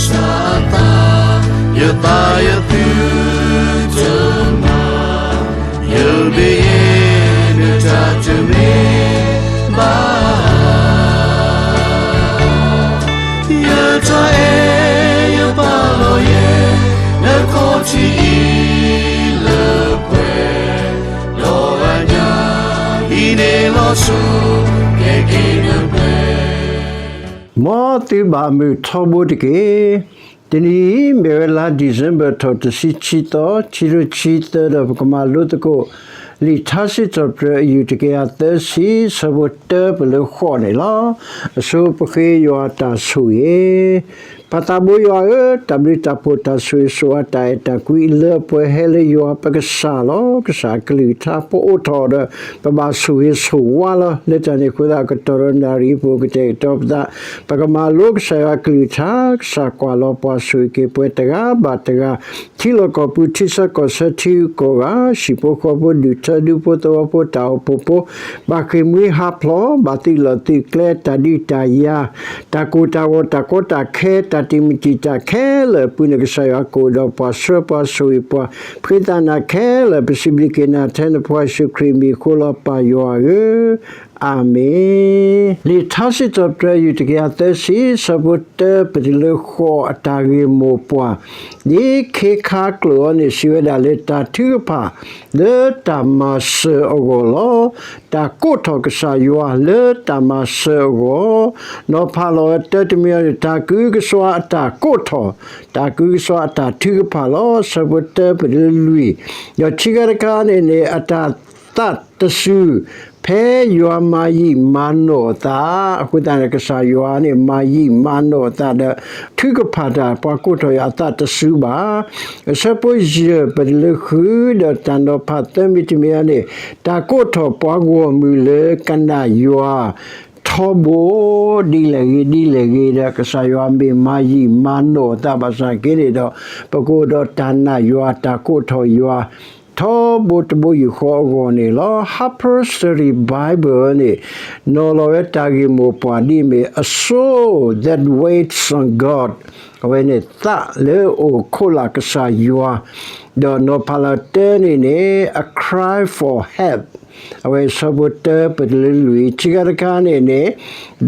စၢ်အသး, ယသးယသုတမၤ, ယမ့ၢ်ယဲဒၣ်တၢ်တမ့ၢ်ဘၣ်. ယတၢ်အဲၣ်ယပာ်လီၤယဲ, နခီၣ်ထံးအံၤလၢပှဲၤ, ဒီးအညၣ်အံၤန့ၣ်လီၤဆီ, ကဲက့ၤနပှဲၤ မ်သုဘၣ်မုာ်ထီဘိတက့ၢ်. တနံၤအံၤ မ့ၢ်ဝဲလါ December ထီၣ်တဆံခံသီ, ခံထိခံဆံသၢ ဒီးပကမၤလိသကိး လံာ်ထါစံးထီၣ်ပတြၢၤ အယူၢ်တကယၤသၢဆံ ဆၢဖိတၢပလၢဃိးန့ၣ်လီၤ. အဆိပဃ့ယွၤတၢ်ဆိၣ်ဂ့ၤ. ပၢ်သးဘိယွၤဧၢ, တၢ်ဘျုးတၢ်ဖှိၣ်တၢ်ဆိၣ်ဂ့ၤဆိၣ်ဝါတၢ်အဲၣ်တၢ်ကွံလၢပှဲၤဟဲလၢယွၤ ပကစၢ်လီၤ. ကစၢ်အကလုၢ်ကထါ ပအိးထီၣ်ဒီး ပဘၣ်ဆိၣ်ဂ့ၤဆိၣ်ဝါလီၤ. လၢတၢ်န့ၣ်အဃိသတး ကတီၢ်ဒီးနၣ်ရံၣ်အပူၤ ကတဲာ်ကတီၤပသး, ပကမၤလိကစၢ်ယွၤအကလုၢ်ကထါ, ကစၢ်ကွၢ်လီၤပှၤဆိၣ်ဂ့ၤက့ၤပှၤတဂၤဘၣ်တဂၤ, ထံလီၢ်ကီၢ်ပူၤ ထံဆၢကီၢ်ဆၢထံဂုၤကီၢ်ဂၤ, ဟံၣ်ဖိဃီဖိ ဒူၣ်ထၢဒူဖိသဝီဖိ တၢ်အိၣ်ဖှိၣ်ဖိ, ဘၣ်ဃ့ၢ်မှံဟးဖျိး, ဘၣ်သုးလီၢ်သုးကျဲ တၢ်ဒုးတၢ်ယၤ, တၢ်ကိၢ်တၢ်ဂီၤ တၢ်ကီတၢ်ခဲ တၢ်တံာ်မုၢ်တံာ်တာ်ခဲလၢာ်အပူၤန့ၣ် ကစၢ်ယွၤကအိၣ်ဒီးပှၤ ဆှၢပှၤဆိၣ်ဂ့ၤပှၤ ဖှံသးနၤခဲလၢာ် ပစံးဘျုးက့ၤနၤထဲနဖိယ့ၣ်ၡူးခရံာ်အမံၤအဃိလီၤ ပၢ်ယွၤဧၢ, အၤမ့ၣ်. လံာ်ထါစံးထီၣ်ပတြၢၤ ယူၢ်တကယၤသၢဆံ ဆၢဖိတၢပတုၤလၢဃိး အတၢ်ဂ့ၢ်မိၢ်ပှၢ်, ဒ်ခ့ခါကျိာ်အံၤန့ၣ် စံးဝဲဒၣ်လၢတၢ်ထုကဖၣ် လၢတၢ်မၤစၢၤအဂီၢ်လီၤ. တၢ်ကိးထီၣ်ကစၢ်ယွၤလၢတၢ်မၤစၢၤအဂီၢ်, နီၤဖးလီၤဝဲတၢတမံၤအံၤန့ၣ် တၢ်ကအုကစွါအတၢ်ကိးထီၣ်, တၢ်ကအုကစွါအတၢ်ထုကဖၣ်လီၤ. ဆၢဖိတၢပတုၤလၢလွံၢ်, ဒီးခံခါတခါန့ၣ်န့ၣ် အတၢ်သးတစူၤ ဖဲယွၤမၤယံာ်မၤနီၢ်အသး, အဃိသတးန့ၣ် ကစၢ်ယွၤန့ၣ် မၤယံာ်မၤနီၢ်အသးဒီး ထုကဖၣ်တၢ် ပှၤကိးထီၣ်ယွၤအသးတစူၤဘၣ်. အဆၢဖိယဲၢ်ပတုၤလၢဃု ဒီးတၢ်နီၤဖးသၢမံၤတမံၤအံၤန့ၣ် တၢ်ကိးထီၣ်ပှၤဂီၢ်မုၢ်လၢကနၣ်ယွၤ ထီဘိဒ်လဲၣ်ဂ့ၤဒ်လဲၣ်ဂ့ၤဒီး ကစၢ်ယွၤမ့ၢ်မၤယံာ်မၤနီၢ်အသးဘၣ်ဆၣ်က့န့ၣ်ဒီး ပကအိၣ်ဒီးတၢ်နာ်ယွၤ တၢ်ကိးထီၣ်ယွၤ ထီဘိတဘိယူၢ်ဃီအဂီၢ်န့ၣ်လီၤ. Harper's Study Bible န့ၣ် နီၤလီၤဝဲတၢ်ဂ့ၢ်မိၢ်ပှၢ်ဒ်အမ့ၢ် A soul that waits on God, အဝဲန့ၣ်သးလၢအအိၣ်ခိးလၢ်ကစၢ်ယွၤ, ဒီးနီၤဖးလီၤတၢန့ၣ်န့ၣ် A cry for help, အဝဲဆၢဖိတၢပတုၤလၢလွံၢ်, ခံခါတခါန့ၣ်န့ၣ်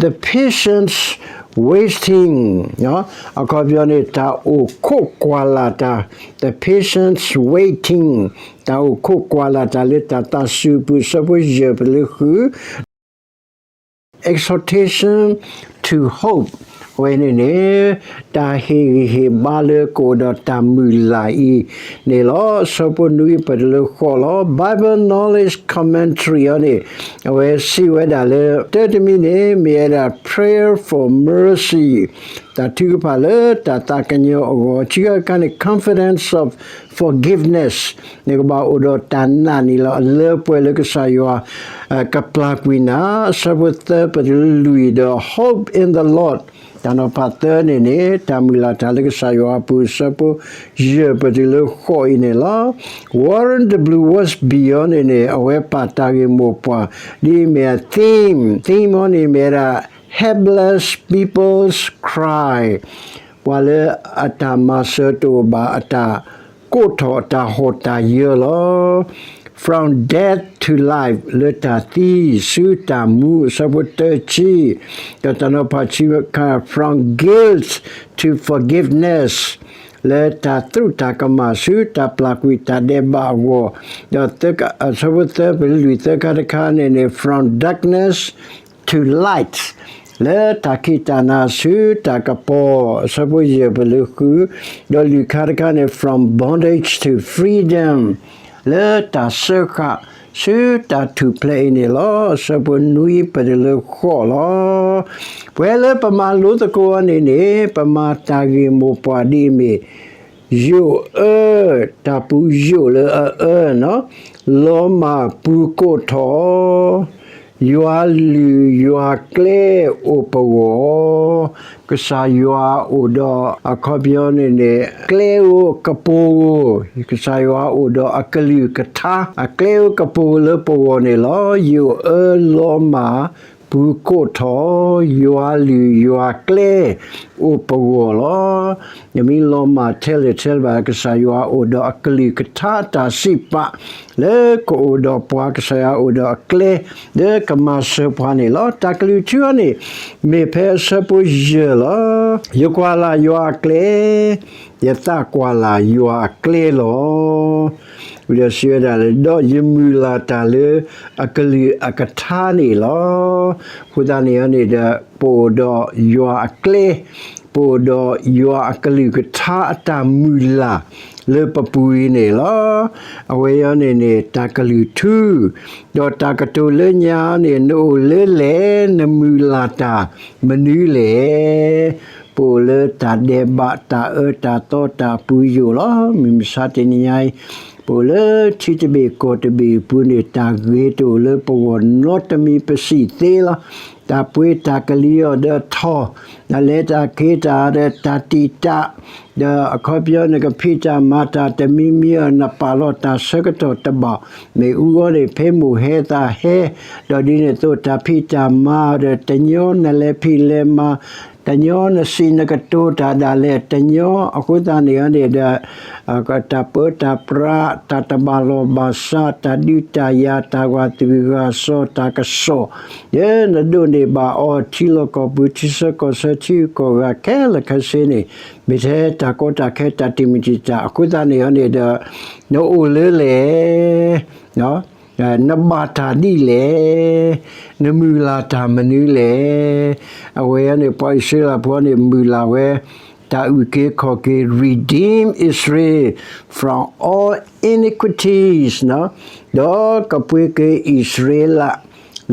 the patience waiting, အခီပညီန့ၣ် တၢ်အိၣ်ခိးကွၢ်လၢ်တၢ်, the patience waiting, တၢ်အိၣ်ခိးကွၢ်လၢ်တၢ်လၢတၢ်သးစူၤအပူၤ ဆၢဖိယဲၢ်ပတုၤလၢဃု exhortation to hope, အဝဲန့ၣ်န့ၣ် တၢ်ဟ့ၣ်ဂံၢ်ဟ့ၣ်ဘါလၢကအိၣ်ဒီးတၢ်မုၢ်လၢ်အံၤန့ၣ်လီၤ. ဆၢဖိနွံပတုၤလၢဃိးလီၤ. Bible Knowledge Commentary အံၤန့ၣ် အဝဲစံးဝဲဒၣ်လၢ တၢတမံၤန့ၣ် မ့ၢ်ဝဲဒၣ် prayer for mercy, တၢ်ထုကဖၣ်လၢတၢ်သးကညီၤအဂီၢ်, ခံခါတခါန့ၣ် confidence of forgiveness, နကဘၣ်အိၣ်ဒီးတၢ်နာ်န့ၣ်လီၤ. အလၢပှဲၤလၢကစၢ်ယွၤ ကပျၢ်ကွံာ်နၤ, ဆၢဖိသၢပတုၤလၢလွံၢ်ဒီး hope in the Lord, တၢ်နီၤဖးသၢန့ၣ်န့ၣ် တၢ်မုၢ်လၢ်တၢ်လၢကစၢ်ယွၤအပူၤ ဆၢဖိယဲၢ်ပတုၤလၢဃိးအံၤန့ၣ်လီၤ. Warren W. Wiersbe အံၤန့ၣ်န့ၣ် အဝဲပာ်တၢ်ဂ့ၢ်မိၢ်ပှၢ် ဒ်အမ့ၢ်အ theme, theme အံၤန့ၣ်မ့ၢ်ဝဲဒၣ် Helpless People's Cry, ပှၤလၢအတၢ်မၤစၢၤတအိၣ်ဘၣ်အတၢ်ကိးထီၣ်တၢ်ဟီၣ်တၢ်ယၢၤလီၤ. From death to life, လၢတၢ်သံဆူတၢ်မူ, အဆၢဖိတၢဆံ, ဒီးတၢ်နီၤဖးခံခါ from guilt to forgiveness, လၢတၢ်သရူးတၢ်ကမၣ်ဆူတၢ်ပျၢ်ကွံာ်တၢ်ဒဲးဘးအဂီၢ်, ဒီးအဆၢဖိသၢပတုၤလၢလွံၢ် သၢခါတခါန့ၣ်န့ၣ် from darkness to light, လၢတၢ်ခံးတၢ်နၤဆူတၢ်ကပီၤ, အဆၢဖိယဲၢ်ပတုၤလၢဃု, ဒီးလွံၢ်ခါတခါန့ၣ် from bondage to freedom, လၢတၢ်စၢဃာ်ဆူတၢ်ထူၣ်ဖျဲးအံၤန့ၣ်လီၤ. အဆၢဖိနွံပတုၤလၢဃိးလီၤ. ပှဲၤလၢပမၤလိသကိးအီၤန့ၣ်န့ၣ် ပမၤတၢ်ဂ့ၢ်မိၢ်ပှၢ်ဒ်အမ့ၢ် ယိာ်အၢ, တၢ်ပူၤယိာ်လၢအအၢ, လီၤမၢ်ပူၤကိးထီၣ်, ယွၤလုၢ်ယွၤကျဲအိၣ်ပဂီၢ်, ကစၢ်ယွၤအိၣ်ဒီးအခီပညီန့ၣ်န့ၣ် ကျဲဧိၤကပိာ်ဧိၤ, ကစၢ်ယွၤအိၣ်ဒီးအကလုၢ်ကထါ အကျဲဧိၤကပိာ်ဧိၤလၢပဂီၢ်န့ၣ်လီၤ. ယိာ်အၢလီၤမၢ် ပှၤကညီအပူၤကိးထီၣ် ယွၤလုၢ်ယွၤကျဲ အိၣ်ပဂီၢ်လီၤ. နမ့ၢ်လီၤမၢ်ထဲလဲၣ်ထဲလဲၣ်ဘၣ် ကစၢ်ယွၤအိၣ်ဒီးအကလုၢ်ကထါအတၢ်စံးပာ် လၢကအိၣ်ဒီးပှၤ ကစၢ်ယွၤအိၣ်ဒီးအကျဲ လၢကမၤစၢၤပှၤန့ၣ်လီၤ. တၢ်ကလုၢ်ထူအံၤန့ၣ် မ့ၢ်ဖဲအဆၢဖိယဲၢ်လီၤ. ယကွၢ်လၢ်ယွၤအကျဲ, ယသးကွၢ်လၢ်ယွၤအကျဲလီၤ. ဝံၤဒီးစံးဝဲဒၣ်လၢ ဒီးယမုၢ်လၢ်တၢ်လၢအကလုၢ်အကထါန့ၣ်လီၤ. အဃိသတးန့ၣ်န့ၣ်ဒီး ပအိၣ်ဒီးယွၤအကျဲ, ပအိၣ်ဒီးယွၤအကလုၢ်ကထါအတၢ်မုၢ်လၢ်လၢပပူၤအံၤန့ၣ်လီၤ. အဝဲအံၤန့ၣ်န့ၣ် တၢ်ကလုၢ်ထူ, ဒီးတၢ်ကတိၤလၢညါန့ၣ် နအိၣ်လၢလဲၣ်, နမုၢ်လၢ်တၢ်မနုၤလဲၣ်. ပအိၣ်လၢတၢ်ဒဲးဘးတၢ်အၢတၢ်သီတၢ်ပူၤယိာ်လီၤ. မုၢ်မဆါတနံၤညါအံၤ ပအိၣ်လၢထံတဘ့ၣ်ကီၢ်တဘ့ၣ်အပူၤန့ၣ် တၢ်ဂ့ၤတအိၣ်လၢပဂီၢ်နီတမံၤပစံးသ့လီၤ. တၢ်ပှ့ၤတၢ်ကလံၤအီၤဒီးထီၣ်, နလဲၤတၢ်က့ၤတၢ်ဒီးတၢ်တံာ်တာ်, ဒီးအခီပညီနကဖံးတၢ်မၤတၢ်တမံၤမံၤအီၤ နပာ်လီၤတၢ်ဆၢကတီၢ်တဘၣ်, မ့ၢ်အူအီၤန့ၣ် ဖဲမိၢ်ဟဲသးဟဲ, ဒီးဒ်န့ၣ်အသိးတၢ်ဖံးတၢ်မၤဒီးတညီနလဲၤဖံးလဲၤမၤ တညီနစံးနကတိၤတၢ်ဒၣ်လဲာ်တညီ အဃိသတးန့ၣ်န့ၣ်ဒီး တၢ်ပၢတၢ်ပြး တၢ်တဘၣ်လီၢ်ဘၣ်စး တၢ်ဒုးတၢ်ယၤ တၢ်ဂာ်သွံၣ်ဂာ်စီၤ တၢ်ကစီၣ် လၢနဒိးန့ၢ်ဘၣ်အီၤ ထံလီၢ်ကီၢ်ပူၤ ထံဆၢကီၢ်ဆၢ ထံဂုၤကီၢ်ဂၤခဲလၢာ်ခဲဆ့န့ၣ် မ့ၢ်ထဲတၢ်ကီတၢ်ခဲ တၢ်တံာ်မုၢ်တံာ်တာ် အဃိသတးန့ၣ်န့ၣ်ဒီး နအိၣ်လၢလဲၣ် နဘၣ်တၢ်ဒ်လဲၣ်, နမုၢ်လၢ်တၢ်မနုၤလဲၣ်. အဝဲန့ၣ် ပှၤအံၣ်စရ့လးဖိန့ၣ် မုၢ်လၢ်ဝဲ တၢ်အုၣ်က့ၤခီၣ်က့ၤ redeem Israel from all iniquities ဒီးကပှ့ၤက့ၤအံၣ်စရ့လး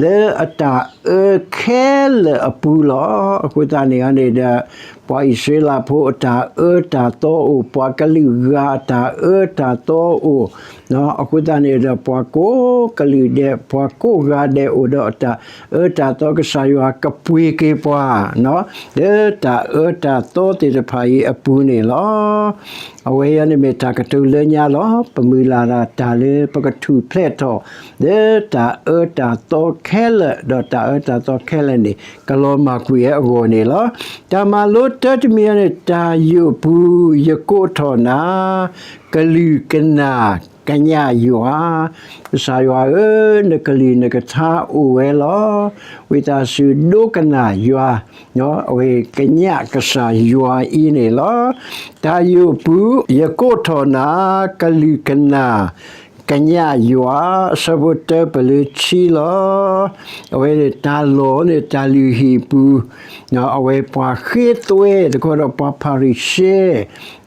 လၢအတၢ်အၢခဲလၢာ်အပူၤလီၤ. အဃိသတးန့ၣ်န့ၣ်ဒီး ပှၤအံၣ်စရ့လးဖိအတၢ်အၢတၢ်သီအိၣ်, ပှၤကလုာ်ဂၤအတၢ်အၢတၢ်သီအိၣ် အဃိသတးန့ၣ်ဒီး ပှၤကိးကလုာ်ဒဲး ပှၤကိးဂၤဒဲးအိၣ်ဒီးအတၢ်အၢတၢ်သီ ကစၢ်ယွၤကပှ့ၤက့ၤပှၤ လၢတၢ်အၢတၢ်သီသ့ၣ်တဖၣ်အံၤအပူၤန့ၣ်လီၤ. အဝဲအံၤန့ၣ်မ့ၢ်တၢ်ကတိၤလၢညါလီၤ. ပမုၢ်လၢ်ဒၣ်တၢ်လၢပကထူၣ်ဖျဲးထီၣ် လၢတၢ်အၢတၢ်သီခဲလၢာ် ဒီးတၢ်အၢတၢ်သီခဲလၢာ်န့ၣ် ကလီၤမၢ်ကွံာ်ဝဲအဂီၢ်န့ၣ်လီၤ. တၢ်မၤလိတၢတမံၤန့ၣ် တၢ်ယိာ်ပူၤ ယကိးထီၣ်နၤ ကလုာ်ကနၣ်ကညးယွၤ, ကစၢ်ယွၤဧၢ, နကလုၢ်နကထါအိၣ်ဝဲလီၤ. ဝံသးစူၤဒိကနၣ်ယွၤ, အဝဲကညးကစၢ်ယွၤအံၤန့ၣ်လီၤ. တၢ်ယိာ်ပူၤ ယကိးထီၣ်နၤ ကလုာ်ကနၣ် ကညးယွၤ, အဆၢဖိတၢပလၢဆံလီၤ. အဝဲန့ၣ်တၢ်လီၢ်န့ၣ် တၢ်လုၢ်ဟံၣ်ပူၤ, အဝဲပှၤဃ့သွဲတခီဒီးပှၤဖၤရံၤၡဲ,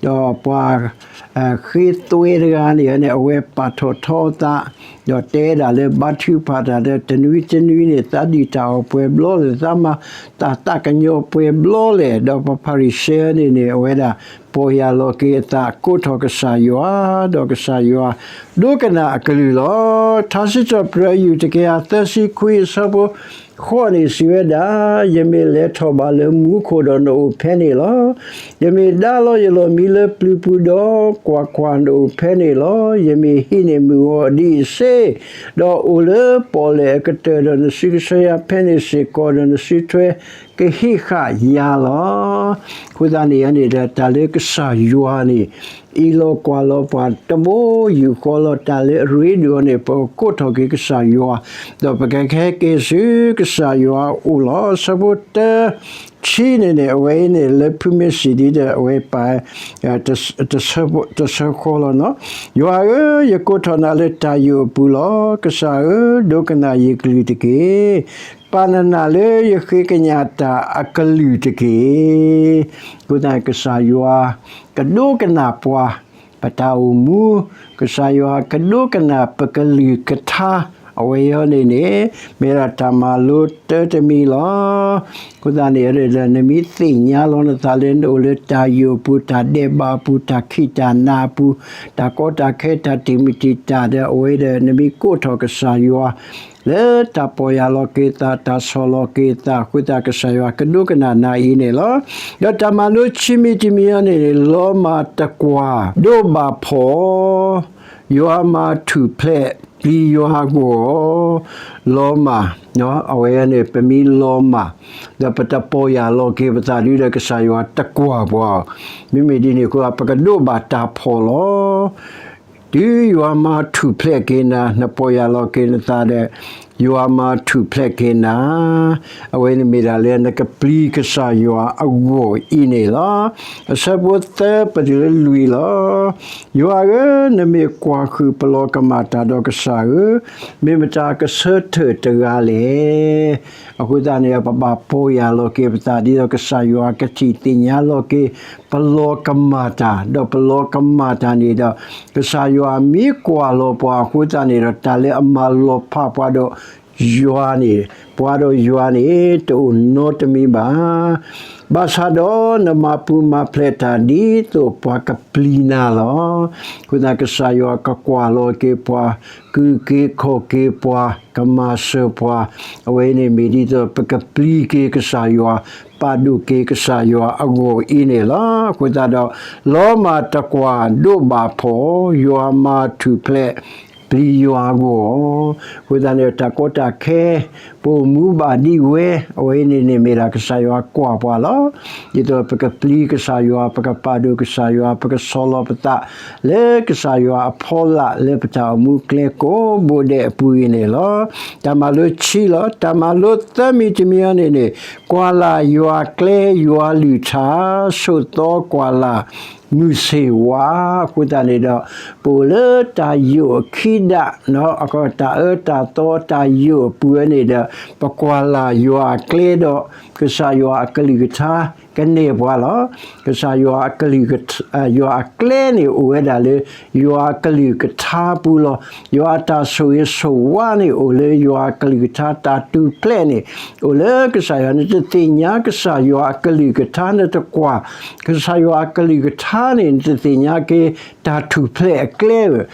ဒီးပှၤ ဃ့သွဲတဂၤန့ၣ်န့ၣ် အဝဲပာ်ထီၣ်ထီအသး, ဒီးတဲဒၣ်လၢဘါထုကဖၣ်တၢ်ဒီး တနွံတနွံန့ၣ် သးဒုၣ်တၢ်အီၣ်ပှဲၤဘျီလဲၣ်, သးမၤတၢ်သးကညီၤပှဲၤဘျီလဲၣ်, ဒီးပှၤဖၤရံၤၡဲန့ၣ်န့ၣ် အဝဲဒၣ်ပီၢ်ယၢ်လီၤက့ၤအသး ကိးထီၣ်ကစၢ်ယွၤ, ဒီးကစၢ်ယွၤ ဒိကနၣ်အကလုၢ်လီၤ. ထါစံးထီၣ်ပတြၢၤ ယူၢ်တကယၤသၢဆံခွံ အဆၢဖိဃိးန့ၣ် စံးဝဲဒၣ်, ယမ့ၢ်လဲၤထီၣ်ဘးလၢမူခိၣ်ဒီး နအိၣ်ဖဲန့ၣ်လီၤ. ယမ့ၢ်ဒါလီၤယလီၢ်မံလၢပျုၤပူၤဒီး, ကွၢ်ကွၢ်, နအိၣ်ဖဲန့ၣ်လီၤ. ယမ့ၢ်ဟံးန့ၢ်မုၢ်ဂီၤဒ်အံၤစ့ၢ်, ဒီးအိၣ်လၢပီၣ်လဲၣ်အကတၢၢ်ဒီး နစုကဆှၢယၤဖဲန့ၣ်စ့ၢ်ကီး, ဒီးနစုထွဲကဟံးဃာ်ယၤလီၤ. အဃိသတးန့ၣ်န့ၣ်ဒီး တၢ်လၢကစၢ်ယွၤန့ၣ် အံးလီၤကွၢ်လီၤပှၤတဘိယူၢ်ဃီလီၤ. တၢ်လၢအရ့ဒိၣ်န့ၣ် ပကကိးထီၣ်က့ၤကစၢ်ယွၤ, ဒီးပကဟဲက့ၤဆူကစၢ်ယွၤအအိၣ်လီၤ. အဆၢဖိတၢ ဆံန့ၣ်န့ၣ် အဝဲအံၤန့ၣ် လၢဖုမ့ၢ်စံးဒ်ဒီး အဝဲပာ် တဆၢဃီလီၤနီၤ. ယွၤဧၢ, ယကိးထီၣ်နၤလၢတၢ်ယိာ်အပူၤလီၤ. ကစၢ်ဧၢ, ဒိကနၣ်ယကလုၢ်တက့ၢ်. ပာ်နနၢ်လၢယဃ့ကညးတၢ်အကလုၢ်တက့ၢ်. အဃိသတး ကစၢ်ယွၤကဒိကနၣ်ပှၤ ပတၢ်အိၣ်မူ, ကစၢ်ယွၤကဒိကနၣ်ပကလုၢ်ကထါ, အဝဲအံၤန့ၣ်န့ၣ် မ့ၢ်ဒၣ်တၢ်မၤလိတၢတမံၤလီၤ. အဃိသတးန့ၣ် နမ့ၢ်သ့ၣ်ညါလီၤနသးလၢနအိၣ်လၢတၢ်ယိာ်အပူၤ, တၢ်ဒဲးဘးအပူၤ, တၢ်ခံးတၢ်နၤအပူၤ, တၢ်ကီတၢ်ခဲ, တၢ်တံာ်မုၢ်တံာ်တာ်ဒီး အဝဲဒီး နမ့ၢ်ကိးထီၣ်ကစၢ်ယွၤ လၢတၢ်ပီၢ်ယၢ်လီၤက့ၤသး, တၢ်ဆီၣ်လီၤက့ၤသး, အဃိသတး ကစၢ်ယွၤကဒိကနၣ်နၤအံၤန့ၣ်လီၤ. ဒီးတၢ်မၤလိခံမံၤတမံၤအံၤန့ၣ် လီၤမၢ်တကွၢ်, ဒိးဘၣ်ဖှီၣ်, ယွၤမၤထူၣ်ဖျဲး ပျံၤယွၤအဂီၢ်, လီၤမၢ်, အဝဲန့ၣ် ပမ့ၢ်လီၤမၢ်, ဒီးပတပီၢ်ယၢ်လီၤက့ၤပသးဒ်ဒီးကစၢ်ယွၤတကွၢ်ပှၤ, မ့မ့ၢ်ဒ်န့ၣ်အဃိ ပကဒိးဘၣ်တၢ်ဖှီၣ်လီၤ. တုၤယွၤမၤထူၣ်ဖျဲးက့ၤနၤ, နပီၢ်ယၢ်လီၤက့ၤနသးဒီး ယွၤမၤထူၣ်ဖျဲးက့ၤနၤ, အဝဲန့ၣ်မ့ၢ်ဒၣ်လၢနကပျံၤကစၢ်ယွၤအဂီၢ်အံၤန့ၣ်လီၤ. အဆၢဖိသၢပတုၤလၢလွံၢ်လီၤ. ယွၤဧၢ, နမ့ၢ်ကွၢ်ဃုာ်ပလီၤကမၣ်တၢ်ဒီးကစၢ်ဧၢ, မ့ၢ်မတၤကဆၢထၢၣ်တဂၤလဲၣ်. အဃိသတးန့ၣ် ပဘၣ်ပီၢ်ယၢ်လီၤက့ၤပသးဒ်သိးကစၢ်ယွၤကထံၣ်သ့ၣ်ညါလီၤက့ၤ ပလီၤကမၣ်တၢ်, ဒီးပလီၤကမၣ်တၢ်န့ၣ်ဒီး ကစၢ်ယွၤမ့ၢ်ကွၢ်လီၤပှၤအဃိသတးန့ၣ်ဒီး တၢ်လၢအမၤလီၤဖးပှၤဒီးယွၤန့ၣ်, ပှၤဒီးယွၤန့ၣ် တအိၣ်နီတမံၤဘၣ်. ဘၣ်ဆၣ်ဒီးနမၤပူၤမၤဖျဲးတၢ်ဒ်သိးပှၤကပျံၤနၤလီၤ. အဃိသတးကစၢ်ယွၤကကွၢ်လီၤက့ၤပှၤ, ကုၢ်က့ၤခီၣ်က့ၤပှၤ, ကမၤစၢၤပှၤ, အဝဲန့ၣ်မ့ၢ်ဒ်သိးပကပျံၤက့ၤကစၢ်ယွၤ, ပာ်ဒိၣ်က့ၤကစၢ်ယွၤအဂီၢ်အံၤန့ၣ်လီၤ. အဃိသတးဒီး လီၤမၢ်တကွၢ်ဒိးဘၣ်ဖှီၣ်, ယွၤမၤထူၣ်ဖျဲး ပျံၤယွၤအဂီၢ်. အဃိသတးန့ၣ် တၢ်ကီတၢ်ခဲ ပအိၣ်မူဘၣ်ဒံးဝဲ, အဝဲန့ၣ်န့ၣ်မ့ၢ်ဒၣ်ကစၢ်ယွၤကွၢ်ပှၤလီၤ. ဒ်သိးပကပျံၤကစၢ်ယွၤ, ပကပာ်ဒိၣ်ကစၢ်ယွၤ, ပကဆီၣ်လီၤပသးလၢကစၢ်ယွၤအဖီလာ်လၢပတၢ်အိၣ်မူကျဲကိးဘိဒဲးအပူၤအံၤန့ၣ်လီၤ. တၢ်မၤလိခံလီၤ. တၢ်မၤလိသၢမံၤတမံၤအံၤန့ၣ်န့ၣ် ကွၢ်လၢ်ယွၤကျဲယွၤလုၢ်ထါ, ဆိးသီကွၢ်လၢ် မုၢ်ဆ့ၣ်ဝါ. အဃိသတးန့ၣ်ဒီး ပအိၣ်လၢတၢ်ယိာ်အခံဒၣ်, တၢ်အၢတၢ်သီတၢ်ယိာ်အပူၤန့ၣ်ဒီး ပကွၢ်လၢ်ယွၤအကျဲဒီး ကစၢ်ယွၤအကလုၢ်ကထါကနဲၣ်ပှၤလီၤ. ကစၢ်ယွၤအကလုၢ်ကထါ, ယွၤအကျဲန့ၣ်အိၣ်ဝဲဒၣ်လၢ ယွၤအကလုၢ်ကထါပူၤလီၤ. ယွၤအတၢ်ဆိၣ်ဂ့ၤဆိၣ်ဝါန့ၣ်အိၣ်လၢယွၤအကလုၢ်ကထါ, တၢ်ထူၣ်ဖျဲးန့ၣ် အိၣ်လၢကစၢ်ယွၤ, နတသ့ၣ်ညါကစၢ်ယွၤအကလုၢ်ကထါ, နတကွၢ် ကစၢ်ယွၤအကလုၢ်ကထါန့ၣ် နတသ့ၣ်ညါက့ၤ တၢ်ထူၣ်ဖျဲးအကျဲဧၢ,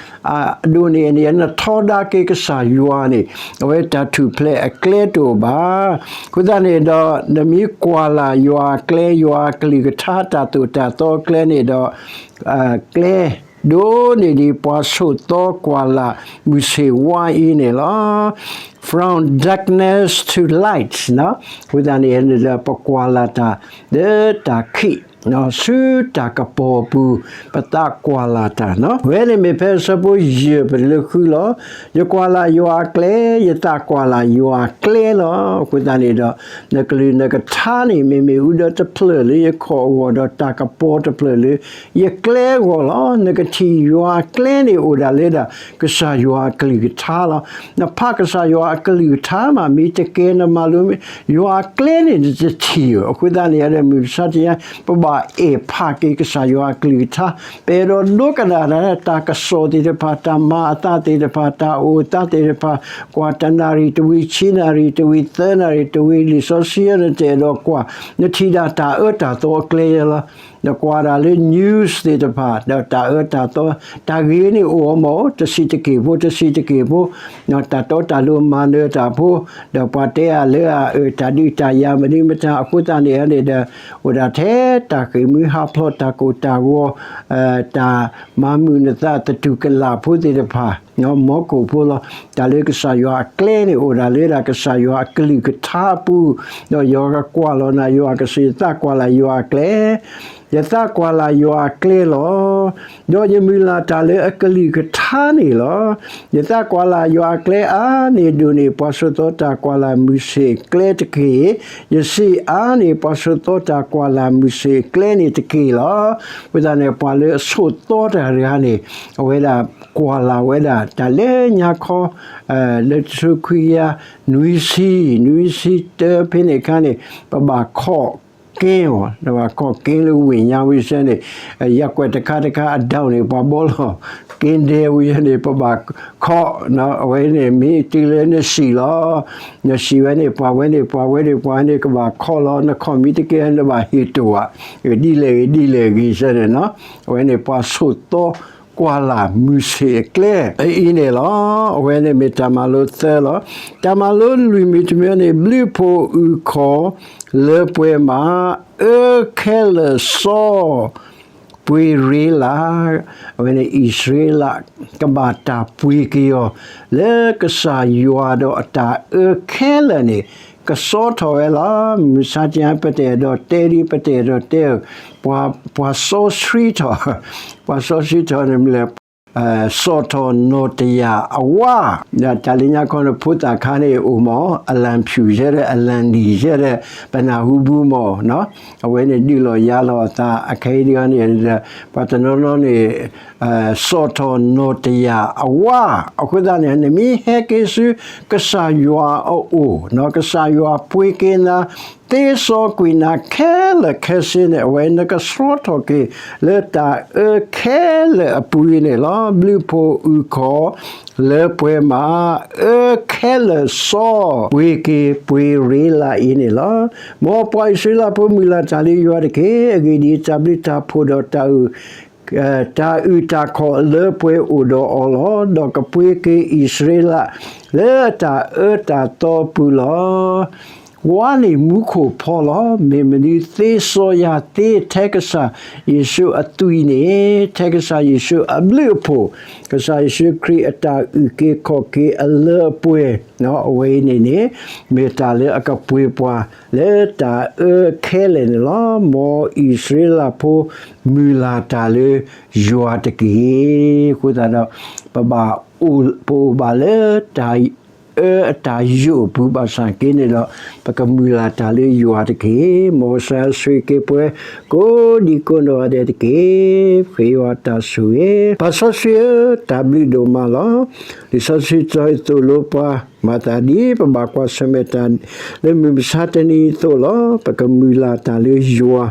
အဒိၣ်န့ၢ်န့ၣ် နထီဒါက့ၤကစၢ်ယွၤန့ၣ် အဝဲတၢ်ထူၣ်ဖျဲးအကျဲတအိၣ်ဘၣ်. အဃိသတးန့ၣ်ဒီး နမ့ၢ်ကွၢ်လၢ်ယွၤအကျဲ, ယွၤအကလုၢ်ကထါ တၢ်သိၣ်တၢ်သီအကျဲန့ၣ်ဒီး ကျဲ ဒိၣ်န့ၢ်ဒံးပှၤဆိးသီကွၢ်လၢ် မုၢ်ဆ့ၣ်ဝါအံၤန့ၣ်လီၤ. From darkness to light အဃိသတးန့ၣ်ဒီး ပကွၢ်လၢ်တၢ် လၢတၢ်ခံး ဆူတၢ်ကပီၤပူၤ ပသးကွၢ်လၢ်တၢ်, အဝဲန့ၣ်မ့ၢ်ဖဲအဆၢဖိယဲၢ်ပတုၤလၢဃုလီၤ. ယကွၢ်လၢ်ယွၤအကျဲ, ယသးကွၢ်လၢ်ယွၤအကျဲလီၤ. အဃိသတးန့ၣ်ဒီး နကလုၢ်နကထါန့ၣ် မ့မ့ၢ်အူဒီးတဖျၢၣ်လၢယခီၣ်အဂီၢ်ဒီး တၢ်ကပီၤတဖျၢၣ်လၢယကျဲအဂီၢ်လီၤ. နကထံၣ်ယွၤအကျဲန့ၣ်အိၣ်ဒၣ်လၢဒၣ် ကစၢ်ယွၤအကလုၢ်ကထါလီၤ. နဖးကစၢ်ယွၤအကလုၢ်ကထါမး မ့ၢ်တကဲနမၤလိ ယွၤအကျဲန့ၣ်နတထံၣ်ဧၢ. အဃိသတးန့ၣ်ဒီး မုၢ်မဆါတနံၤ ပဘၣ်အဲၣ်ဖးက့ၤကစၢ်ယွၤအကလုၢ်ကထါ, ပအဲၣ်ဒိးဒိကနၣ်တၢ် တၢ်ကစီၣ်သ့ၣ်တဖၣ်, တၢ်မၤအသးသ့ၣ်တဖၣ်, တၢ်အိၣ်အသးသ့ၣ်တဖၣ်, ကွၢ်တနၣ်ရံၣ်တဝံၤ ဆံနၣ်ရံၣ်တဝံၤ သၢနၣ်ရံၣ်တဝံၤ လံာ်စီဆှံနတအဲၣ်ဒိးကွၢ်, နထံၣ်ဒၣ်တၢ်အၢတၢ်သီအကျဲလီၤ. နကွၢ်ဒၣ်လၢ news သ့ၣ်တဖၣ် ဒီးတၢ်အၢတၢ်သီ တၢ်ဂ့ၤန့ၣ်အိၣ်အီၤမ့ၢ် တဆံးတက့ၢ်ဖိ တဆံးတက့ၢ်ဖိ, တၢ်တီတၢ်လိၤမၤနၢၤတၢ်ဖိ, ဒီးပှၤတဲအလၢအအၢ တၢ်ဒုးတၢ်ယၤမနုၤမတၤ အဃိသတးန့ၣ်န့ၣ်ဒီး အိၣ်ဒၣ်ထဲတၢ်ဃ့ၢ်မှံဟးဖျိး တၢ်ကိၢ်တၢ်ဂီၤ တၢ်မၤမုာ်နသးသတူၢ်ကလာ်ဖိသ့ၣ်တဖၣ် မီကိၣ်ဖိလီၤ. တၢ်လၢကစၢ်ယွၤအကျဲန့ၣ် အိၣ်ဒၣ်လၢဒၣ်ကစၢ်ယွၤအကလုၢ်ကထါအပူၤ, ဒီးယွၤကကွၢ်လီၤနၤ ယွၤကစံး ယသးကွၢ်လၢ်ယွၤအကျဲ, ယသးကွၢ်လၢ်ယွၤအကျဲလီၤ. ဒီးယမုၢ်လၢ်တၢ်လၢအကလုၢ်ကထါန့ၣ်လီၤ. ယသးကွၢ်လၢ်ယွၤအကျဲအါန့ၢ်ဒိၣ်န့ၢ် ပှၤဆိးသီတၢ်ကွၢ်လၢ်မုၢ်ဆ့ၣ်ကျဲတက့ၢ်. ယစံးအါန့ၢ် ပှၤဆိးသီတၢ်ကွၢ်လၢ်မုၢ်ဆ့ၣ်ကျဲန့ၣ်တက့ၢ်လီၤ. အဃိသတးန့ၣ် ပှၤလၢအဆိးသီတၢ်တဂၤန့ၣ် အဝဲဒၣ်ကွၢ်လၢ်ဝဲဒၣ် တၢ်လၢညါခီ လၢတဆံခွံကယၤ နွံဆံ နွံဆံတၢဖဲန့ၣ်အခါန့ၣ် ပဘၣ်ခီၣ်က့အီၤ ပဘၣ်ခီၣ်က့လၢဝ့ၢ်ညါဝံၤစဲန့ၣ် ရပ်ကွက်တခါတခါ အဒိၣ်န့ၣ် ပှၤဘီလီၤ က့ဒဲဝံၤန့ၣ် ပဘၣ်ခီၣ် အဝဲန့ၣ်မ့ၢ်တုၤလၢနစံၣ်လီၤ. နစံၣ်ဝဲန့ၣ် ပှၤဝဲန့ၣ် ပှၤဝဲန့ၣ် ပှၤန့ၣ် ကဘၣ်ခီၣ်လီၤ. နခီၣ်မ့ၢ်တကဲ နဘၣ်ဟ့ၣ်တိၢ်ဧါ ဒ်လဲၣ်ဂ့ၤဒ်လဲၣ်ဂ့ၤစဲန့ၣ်နီၤ အဝဲန့ၣ် ပှၤဆိးသီကွၢ်လၢ်မုၢ်ဆ့ၣ်အကျဲ အအံၤန့ၣ်လီၤ. အဝဲန့ၣ်မ့ၢ်တၢ်မၤလိသၢလီၤ. တၢ်မၤလိလွံၢ်မံၤတမံၤန့ၣ် ဘျုးဖှိၣ်အုၣ်ခီၣ်လၢပှဲၤမး အၢခဲလၢာ်စီ ပှ့ၤရ့လး, အဝဲန့ၣ်အံၣ်စရ့လး ကဘၣ်တၢ်ပှ့ၤက့ၤအီၤ လၢကစၢ်ယွၤဒီးအတၢ်အၢခဲလၢာ်န့ၣ် ကစီထီၣ်ဝဲလီၤ. မုၢ်မဆါတနံၤ ပတအဲၣ်ဒိးတဲဒ် ပတအဲၣ်ဒိးတဲ ပှၤစီဆှံထီၣ်, ပှၤစီဆှံထီၣ်န့ၣ်မ့ၢ်လဲၣ် စီၣ်ထီၣ်နီၣ်တယာ်အဝါ, တၢ်လၢညါခီန့ၣ် ဖိသၣ်ခါန့ၣ်အိၣ်မး အလၣ်ဖၠူၣ်ယဲဒၣ် အလၣ်နံၣ်ယဲဒၣ် ပနၢ်ဟူဘူးမး, အဝဲန့ၣ်ဒုးလီၤယၤလီၤအသး အခဲအံၤဒ်န့ၣ် ပှၤတနီၤနီၤန့ၣ် စီၣ်ထီၣ်နီၣ်တယာ်အဝါ, အဃိသတးန့ၣ် နမ့ၢ်ဟဲက့ၤဆူ ကစၢ်ယွၤအအိၣ်, ကစၢ်ယွၤပှ့ၤက့ၤနၤ သ့စီကွံာ်နၤခဲလၢာ်ခဲဆ့န့ၣ် အဝဲနကဆှီထီၣ်က့ၤ လၢတၢ်အၢခဲလၢာ်အပူၤအံၤန့ၣ်လီၤ. ဘျုးဖှိၣ်အုၣ်ခီၣ် လၢပှဲၤမး အၢခဲလၢာ်စီ ပှ့ၤက့ၤပှ့ၤရ့လးအံၤန့ၣ်လီၤ. မ်ပှၤအံၣ်စရ့လးဖိမုၢ်လၢ်တၢ်လၢယွၤတက့ၢ်. အဂ့ၢ်ဒ်အံၤ, တၢ်ဘျုးတၢ်ဖှိၣ်ဒီးတၢ်အုၣ် တၢ်အုၣ်တၢ်ခီၣ်လၢပှဲၤအိၣ်ဒီးအီၤလီၤ. ဒီးကပှ့ၤက့ၤအံၣ်စရ့လး လၢအတၢ်အၢတၢ်သီအပူၤလီၤ. ဝါန့ၣ်မူခိၣ်ဖီလီၤ. မ့ၢ်မနုၤသ့စီယၤသ့ထဲကစၢ်ယ့ၣ်ၡူးအသွံၣ်န့ၣ်, ထဲကစၢ်ယ့ၣ်ၡူးအဘျုးအဖှိၣ်, ကစၢ်ယ့ၣ်ၡူးခရံာ်အတၢ်အုၣ်က့ၤခီၣ်က့ၤအလၢအပှဲၤ, အဝဲအံၤန့ၣ်န့ၣ် မ့ၢ်တၢ်လၢအကပှ့ၤပှၤ လၢတၢ်အၢခဲလၢာ်န့ၣ်လီၤ. မ်အံၣ်စရ့လးဖိ မုၢ်လၢ်တၢ်လၢယွၤတက့ၢ်. အဃိသတးဒီး ပဘၣ် ပအိၣ်ဘၣ်လၢ တၢ်အၢအတၢ်ယိာ်အပူၤဘၣ်ဆၣ်က့န့ၣ်ဒီး ပကမုၢ်လၢ်တၢ်လၢယွၤတက့ၢ်. မ်ကစၢ်ယွၤဆိၣ်ဂ့ၤက့ၤပှၤ ကိးဒံကိးနီၢ်ဂၤဒဲးတက့ၢ်. ဃ့ယွၤတၢ်ဆိၣ်ဂ့ၤ, ပၢ်စီဆှံဧၢ, တၢ်ဘျုးဒိၣ်မးလီၤ. လံာ်စီဆှံတီၤအံၤသိၣ်လိပှၤ မၤသးဒ်ပဘၣ်ကွၢ်ဆၢၣ်မဲာ်တၢ် လၢမုၢ်မဆါတနံၤအသိးလီၤ. ပကမုၢ်လၢ်တၢ်လၢယွၤ,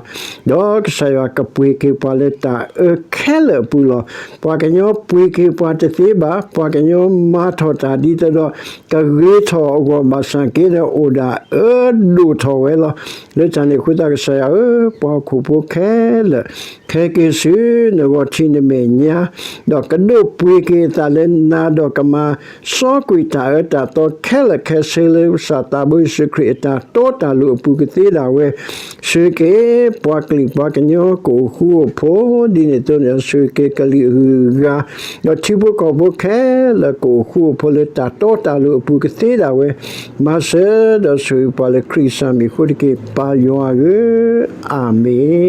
ဒီးကစၢ်ယွၤကပှ့ၤက့ၤပှၤလၢတၢ်အၢခဲလၢာ်အပူၤလီၤ. ပှၤကညီပှ့ၤက့ၤပှၤတသ့ဘၣ်. ပှၤကညီမၤထီၣ်တၢ်ဒ်သိးဒီး ကဂ့ၤထီၣ်အဂီၢ်ဘၣ်ဆၣ်က့ဒီး အိၣ်ဒၣ်အၢဒိၣ်ထီၣ်ဝဲလီၤ. လၢတၢ်န့ၣ်အဃိသတးကစၢ်ယွၤဧၢ, ပှၤဟီၣ်ခိၣ်ဖိခဲလၢာ် ဟဲက့ၤဆူနဂီၢ်ထံးနမဲာ်ညါ, ဒီးကဒိးပှ့ၤက့ၤအသးလၢနၤဒီးကမၤ စီကွံာ်တၢ်အၢတၢ်သီခဲလၢာ်ခဲဆ့လၢကစၢ်သးဘိယ့ၣ်ၡူးခရံာ်အတၢ်တီတၢ်လိၤအပူၤကသ့ဒၣ်ဝဲ, ဆိၣ်ဂ့ၤက့ၤ ပှၤကလုာ်ပှၤကညီကအိၣ်ဃူအိၣ်ဖိးဒ်န့ၣ်အသိးန့ၣ် ဆိၣ်ဂ့ၤက့ၤကလုာ်အဂုၤအဂၤ, ဒီးထံဖိကီၢ်ဖိခဲလၢာ်ကအိၣ်ဃူအိၣ်ဖိးလၢတၢ်တီတၢ်လိၤအပူၤကသ့ဒၣ်ဝဲ, မၤစၢၤဒီးဆိၣ်ဂ့ၤပှၤလၢခရံာ်ကစၢ်မံၤအဃိတက့ၢ်. ပၢ်ယွၤဧၢ, အၤမ့ၣ်.